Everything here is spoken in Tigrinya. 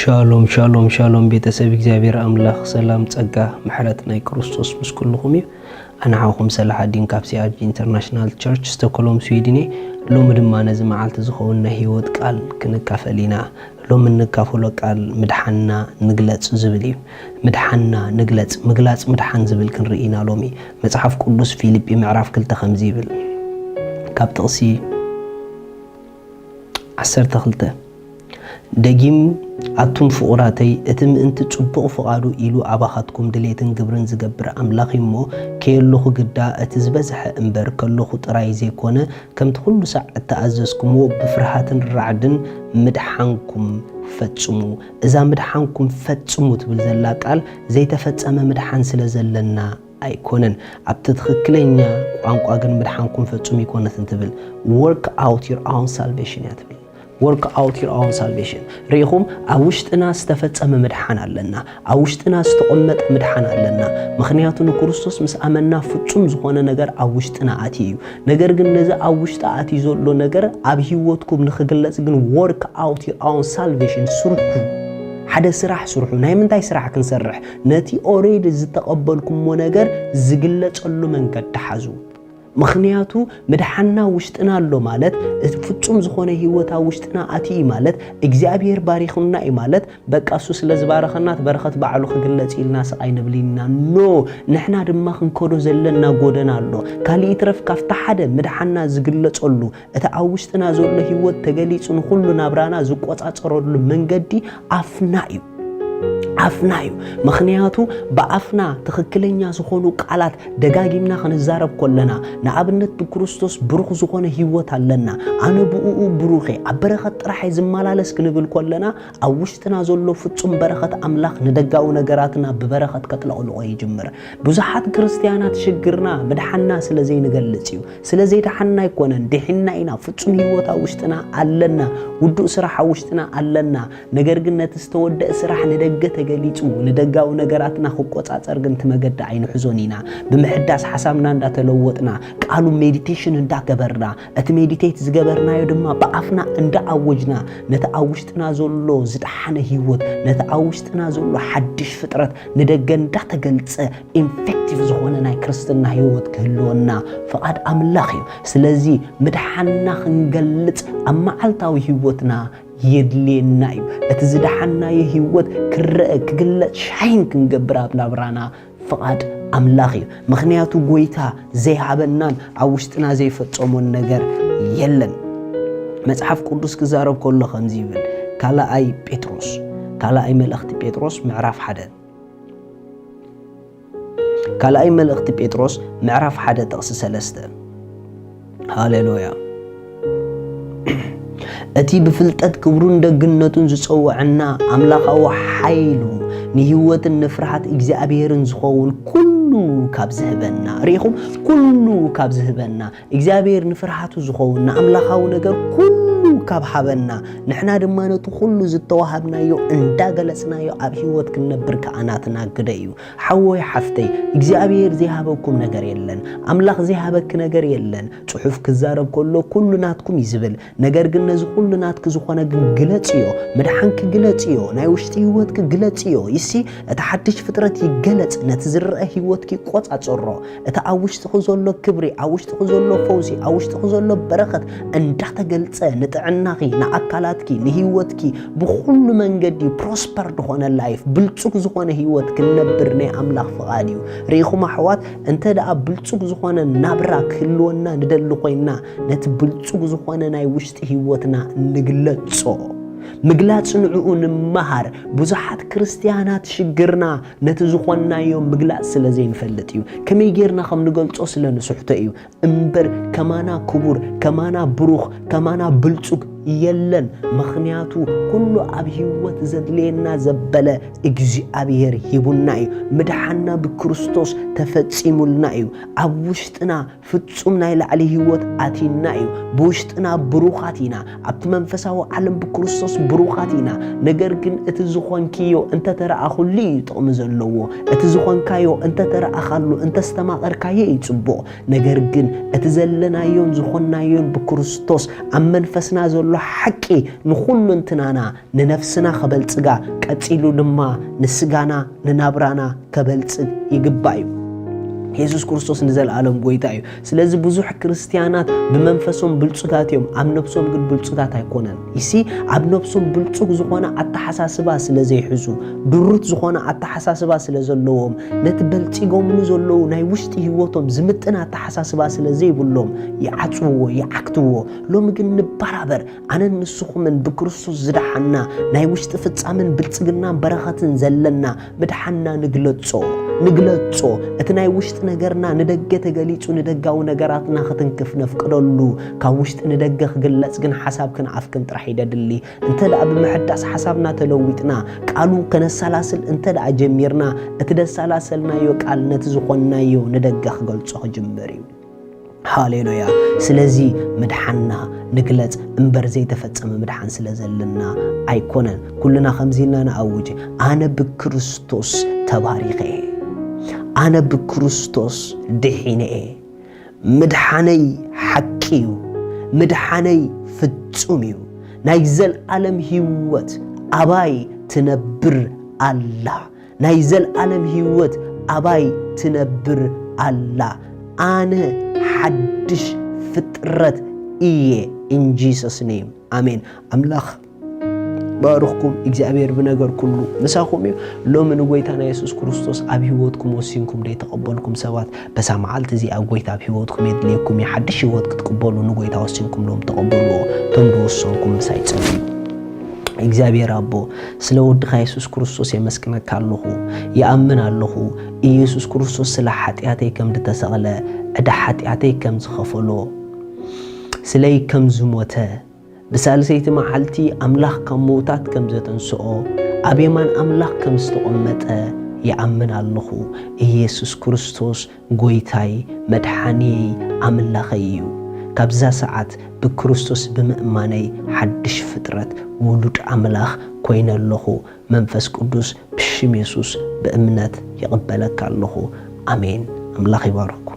ሻሎም ሻሎም ሻሎም፣ ቤተሰብ እግዚኣብሔር ኣምላኽ ሰላም፣ ጸጋ፣ ምሕረት ናይ ክርስቶስ ምስ ኩልኹም እዩ። ኣነ ሓውኹም ሰላሓዲን ካብ ሲኣርጂ ኢንተርናሽናል ቸርች ስቶክሆልም ስዊድን እየ። ሎሚ ድማ ነዚ መዓልቲ ዝኸውን ናይ ህይወት ቃል ክንካፈል ኢና። ሎሚ እንካፈሎ ቃል ምድሓንና ንግለጽ ዝብል እዩ። ምድሓንና ንግለጽ፣ ምግላጽ ምድሓን ዝብል ክንርኢ ኢና ሎሚ። መጽሓፍ ቅዱስ ፊልጲ ምዕራፍ ክልተ ከምዚ ይብል፣ ካብ ጥቕሲ ዓሰርተ ክልተ፣ ደጊም፣ ኣቱም ፍቑራተይ፣ እቲ ምእንቲ ጽቡቕ ፍቓዱ ኢሉ ኣባኻትኩም ድሌትን ግብርን ዝገብር ኣምላኽ እዩ እሞ፣ ከየለኹ ግዳ፣ እቲ ዝበዝሐ እምበር ከለኹ ጥራይ ዘይኮነ፣ ከምቲ ኩሉ ሳዕ እተኣዘዝኩምዎ ብፍርሃትን ራዕድን ምድሓንኩም ፈጽሙ። እዛ ምድሓንኩም ፈጽሙ ትብል ዘላ ቃል ዘይተፈጸመ ምድሓን ስለ ዘለና ኣይኮነን። ኣብቲ ትኽክለኛ ቋንቋ ግን ምድሓንኩም ፈጽሙ ኣይኮነትን ትብል። Work out your own salvation እያ ትብል። Work out your own salvation። ርኢኹም፣ ኣብ ውሽጥና ዝተፈጸመ ምድሓን ኣለና። ኣብ ውሽጥና ዝተቐመጠ ምድሓን ኣለና። ምኽንያቱ ንክርስቶስ ምስ ኣመና ፍጹም ዝኾነ ነገር ኣብ ውሽጥና ኣትዩ እዩ። ነገር ግን ነዚ ኣብ ውሽጢ ኣትዩ ዘሎ ነገር ኣብ ህይወትኩም ንኽግለጽ ግን work out your own salvation፣ ስርሑ። ሓደ ስራሕ ስርሑ። ናይ ምንታይ ስራሕ ክንሰርሕ? ነቲ ኦሬዲ ዝተቐበልኩሞ ነገር ዝግለጸሉ መንገዲ ሓዙ። ምኽንያቱ ምድሓና ውሽጥና ኣሎ ማለት፣ እቲ ፍጹም ዝኾነ ህይወት ኣብ ውሽጥና ኣትዩ ማለት፣ እግዚኣብሔር ባሪኹና እዩ ማለት፣ በቃ እሱ ስለ ዝባረኸና እቲ በረኸት ባዕሉ ክግለጽ ኢልና ስቕ ኣይንብል ኢና። ኖ፣ ንሕና ድማ ክንከዶ ዘለና ጎደና ኣሎ። ካልእ ይትረፍ ካብቲ ሓደ ምድሓና ዝግለጸሉ፣ እቲ ኣብ ውሽጥና ዘሎ ህይወት ተገሊጹ ንኹሉ ናብራና ዝቆጻጸረሉ መንገዲ ኣፍና እዩ። ኣፍና እዩ። ምኽንያቱ ብኣፍና ትኽክለኛ ዝኾኑ ቃላት ደጋጊምና ክንዛረብ ኮለና፣ ንኣብነት ብክርስቶስ ብሩኽ ዝኾነ ህይወት ኣለና፣ ኣነ ብእኡ ብሩኽ እየ፣ ኣብ በረኸት ጥራሕ እየ ዝመላለስ ክንብል ኮለና፣ ኣብ ውሽጥና ዘሎ ፍጹም በረኸት ኣምላኽ ንደጋዊ ነገራትና ብበረኸት ከጥለቕልቖ ይጅምር። ብዙሓት ክርስትያናት ሽግርና ምድሓና ስለ ዘይንገልጽ እዩ። ስለ ዘይደሓና ኣይኮነን፣ ድሒንና ኢና፣ ፍጹም ህይወት ኣብ ውሽጥና ኣለና፣ ውዱእ ስራሕ ኣብ ውሽጥና ኣለና። ነገር ግን ነቲ ዝተወደአ ስራሕ ንደገ ተገሊጹ፣ ንደጋዊ ነገራትና ክቆጻጸር ግን እቲ መገዲ ኣይንሕዞን ኢና። ብምሕዳስ ሓሳብና እንዳተለወጥና፣ ቃሉ ሜዲቴሽን እንዳገበርና፣ እቲ ሜዲቴት ዝገበርናዮ ድማ ብኣፍና እንዳኣወጅና፣ ነቲ ኣብ ውሽጥና ዘሎ ዝደሓነ ህይወት፣ ነቲ ኣብ ውሽጥና ዘሎ ሓድሽ ፍጥረት ንደገ እንዳተገልጸ፣ ኢንፌክቲቭ ዝኾነ ናይ ክርስትና ህይወት ክህልወና ፍቓድ ኣምላኽ እዩ። ስለዚ ምድሓንና ክንገልጽ ኣብ መዓልታዊ ህይወትና የድልየና እዩ። እቲ ዝደሓንናዮ ህይወት ክረአ፣ ክግለጽ፣ ሻይን ክንገብር ኣብ ናብራና ፍቓድ ኣምላኽ እዩ። ምኽንያቱ ጎይታ ዘይሃበናን ኣብ ውሽጥና ዘይፈጸሞን ነገር የለን። መጽሓፍ ቅዱስ ክዛረብ ከሎ ከምዚ ይብል፣ ካልኣይ ጴጥሮስ፣ ካልኣይ መልእኽቲ ጴጥሮስ ምዕራፍ ሓደ፣ ካልኣይ መልእኽቲ ጴጥሮስ ምዕራፍ ሓደ ጥቕሲ ሰለስተ። ሃሌሉያ። እቲ ብፍልጠት ክብሩን ደግነቱን ዝጸውዐና ኣምላኻዊ ሓይሉ፣ ንህይወትን ንፍርሃት እግዚኣብሔርን ዝኸውን ኩሉ ካብ ዝህበና። ርኢኹም? ኩሉ ካብ ዝህበና። እግዚኣብሔር ንፍርሃቱ ዝኸውን ንኣምላኻዊ ነገር ኩሉ ካብ ሃበና፣ ንሕና ድማ ነቲ ኩሉ ዝተዋሃብናዮ እንዳገለጽናዮ ኣብ ህይወት ክንነብር ከኣ ናትና ግደ እዩ። ሓወይ ሓፍተይ፣ እግዚኣብሔር ዘይሃበኩም ነገር የለን። ኣምላኽ ዘይሃበኪ ነገር የለን። ጽሑፍ ክዛረብ ከሎ ኩሉ ናትኩም እዩ ዝብል። ነገር ግን ነዚ ኩሉ ናትኪ ዝኾነ ግን ግለጽዮ። ምድሓንኪ ግለጽዮ። ናይ ውሽጢ ህይወትኪ ግለጽዮ። ይሲ፣ እቲ ሓድሽ ፍጥረት ይገለጽ። ነቲ ዝረአ ህይወትኪ ይቆጻጸሮ። እቲ ኣብ ውሽጥኺ ዘሎ ክብሪ፣ ኣብ ውሽጥኺ ዘሎ ፈውሲ፣ ኣብ ውሽጥኺ ዘሎ በረኸት እንዳተገልጸ ንጥዕናኺ፣ ንኣካላትኪ፣ ንህይወትኪ ብኹሉ መንገዲ ፕሮስፐር ዝኾነ ላይፍ፣ ብልጹግ ዝኾነ ህይወት ክንነብር ናይ ኣምላኽ ፍቓድ እዩ። ርኢኹም ኣሕዋት፣ እንተ ደኣ ብልጹግ ዝኾነ ናብራ ክህልወና ንደሊ ኮይንና፣ ነቲ ብልጹግ ዝኾነ ናይ ውሽጢ ህይወትና ንግለጾ። ምግላጽ ንዕኡ ንመሃር። ብዙሓት ክርስትያናት ሽግርና ነቲ ዝኾንናዮ ምግላጽ ስለ ዘይንፈልጥ እዩ። ከመይ ጌርና ከም ንገልጾ ስለ ንስሕቶ እዩ። እምበር ከማና ክቡር፣ ከማና ብሩኽ፣ ከማና ብልጹግ የለን። ምኽንያቱ ኩሉ ኣብ ህይወት ዘድልየና ዘበለ እግዚኣብሔር ሂቡና እዩ። ምድሓንና ብክርስቶስ ተፈጺሙልና እዩ። ኣብ ውሽጥና ፍጹም ናይ ላዕሊ ህይወት ኣትዩና እዩ። ብውሽጥና ብሩኻት ኢና። ኣብቲ መንፈሳዊ ዓለም ብክርስቶስ ብሩኻት ኢና። ነገር ግን እቲ ዝኾንክዮ እንተተረኣኹሉ እዩ ጥቕሚ ዘለዎ። እቲ ዝኾንካዮ እንተተረኣኻሉ፣ እንተስተማቐርካዮ እዩ ጽቡቕ። ነገር ግን እቲ ዘለናዮን ዝኾንናዮን ብክርስቶስ ኣብ መንፈስና ዘሎ ሓቂ ንኹሉ እንትናና ንነፍስና ከበልጽጋ፣ ቀጺሉ ድማ ንስጋና ንናብራና ከበልጽግ ይግባእ እዩ። የሱስ ክርስቶስ ንዘለኣለም ጎይታ እዩ። ስለዚ ብዙሕ ክርስትያናት ብመንፈሶም ብልጹጋት እዮም፣ ኣብ ነብሶም ግን ብልጹጋት ኣይኮነን። ይሲ ኣብ ነብሶም ብልጹግ ዝኾነ ኣተሓሳስባ ስለ ዘይሕዙ፣ ድሩት ዝኾነ ኣተሓሳስባ ስለ ዘለዎም፣ ነቲ በልጺጎምሉ ዘለዉ ናይ ውሽጢ ህይወቶም ዝምጥን ኣተሓሳስባ ስለ ዘይብሎም ይዓጽውዎ፣ ይዓክትዎ። ሎሚ ግን ንበራበር። ኣነን ንስኹምን ብክርስቶስ ዝደሓና፣ ናይ ውሽጢ ፍጻምን ብልጽግናን በረኸትን ዘለና ምድሓንና ንግለጾ፣ ንግለጾ። እቲ ናይ ውሽጢ ነገርና ንደገ ተገሊጹ ንደጋዊ ነገራትና ክትንክፍ ነፍቅደሉ። ካብ ውሽጢ ንደገ ክግለጽ ግን ሓሳብክን ኣፍክን ጥራሕ ይደድሊ። እንተ ደኣ ብምሕዳስ ሓሳብና ተለዊጥና፣ ቃሉ ከነሰላስል እንተ ደኣ ጀሚርና፣ እቲ ደሰላሰልናዮ ቃል ነቲ ዝኾንናዮ ንደገ ክገልጾ ክጅምር እዩ። ሃሌሉያ። ስለዚ ምድሓንና ንግለጽ እምበር ዘይተፈጸመ ምድሓን ስለ ዘለና ኣይኮነን። ኩልና ከምዚ ኢልና ንኣውጅ፣ ኣነ ብክርስቶስ ተባሪኸ እየ። ኣነ ብክርስቶስ ድሒነ እየ። ምድሓነይ ሓቂ እዩ። ምድሓነይ ፍጹም እዩ። ናይ ዘልኣለም ህይወት ኣባይ ትነብር ኣላ። ናይ ዘልኣለም ህይወት ኣባይ ትነብር ኣላ። ኣነ ሓድሽ ፍጥረት እየ። In Jesus name. ኣሜን። ኣምላኽ ባርኽኩም። እግዚኣብሔር ብነገር ኩሉ ምሳኹም እዩ። ሎሚ ንጎይታና የሱስ ክርስቶስ ኣብ ህይወትኩም ወሲንኩም ደይተቐበልኩም ሰባት፣ በዛ መዓልቲ እዚኣ ጎይታ ኣብ ህይወትኩም የድልየኩም እዩ። ሓድሽ ህይወት ክትቅበሉ ንጎይታ ወሲንኩም ሎም ተቐበልዎ። እቶም ዝወሰንኩም ምሳይ ጸልዩ። እግዚኣብሔር ኣቦ፣ ስለ ወድኻ የሱስ ክርስቶስ የመስግነካ ኣለኹ። ይኣምን ኣለኹ፣ ኢየሱስ ክርስቶስ ስለ ሓጢኣተይ ከም ዝተሰቕለ፣ ዕዳ ሓጢኣተይ ከም ዝኸፈሎ፣ ስለይ ከም ዝሞተ፣ ብሳልሰይቲ መዓልቲ ኣምላኽ ካብ ምዉታት ከም ዘተንስኦ፣ ኣብ የማን ኣምላኽ ከም ዝተቐመጠ ይኣምን ኣለኹ። ኢየሱስ ክርስቶስ ጎይታይ፣ መድሓንየይ፣ ኣምላኸይ እዩ። ካብዛ ሰዓት ብክርስቶስ ብምእማነይ ሓድሽ ፍጥረት፣ ውሉድ ኣምላኽ ኮይነ ኣለኹ። መንፈስ ቅዱስ ብሽም የሱስ ብእምነት ይቕበለካ ኣለኹ። ኣሜን። ኣምላኽ ይባርኽኩም።